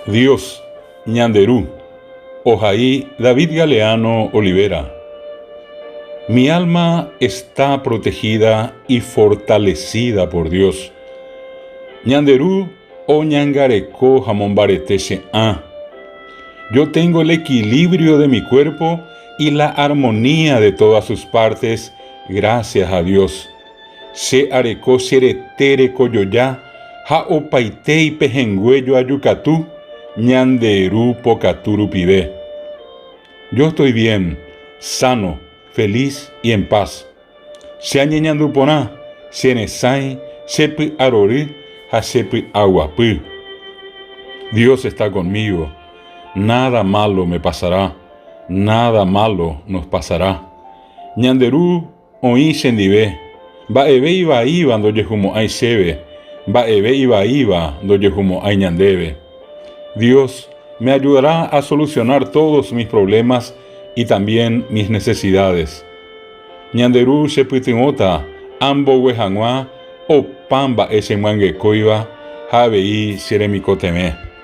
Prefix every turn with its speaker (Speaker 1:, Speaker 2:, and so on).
Speaker 1: Dios, ñande Ru, ohai David Galeano Olivera. Mi alma está protegida y fortalecida por Dios. Ñande Ru oñangareko ha mombarete che ã. Yo tengo el equilibrio de mi cuerpo y la armonía de todas sus partes gracias a Dios. Che areko che rete rekojoja ha opaite ipehẽngue joajukatu Ñande Ru pokatu rupive. Yo estoy bien, sano, feliz y en paz. Che añeñandu porã, che resãi, che py'arory ha che py'aguapy. Dios está conmigo, nada malo me pasará, nada malo nos pasará. Ñande Ru oĩ chendive, mba'eve ivaíva ndojehumo'ãi chéve, mba'eve ivaíva ndojehumo'ãi ñandéve. Dios me ayudará a solucionar todos mis problemas y también mis necesidades. Ñande Ru chepytyvõta ambogue hag̃ua opa mba'e chemyangekóiva ha avei che remikotevẽ.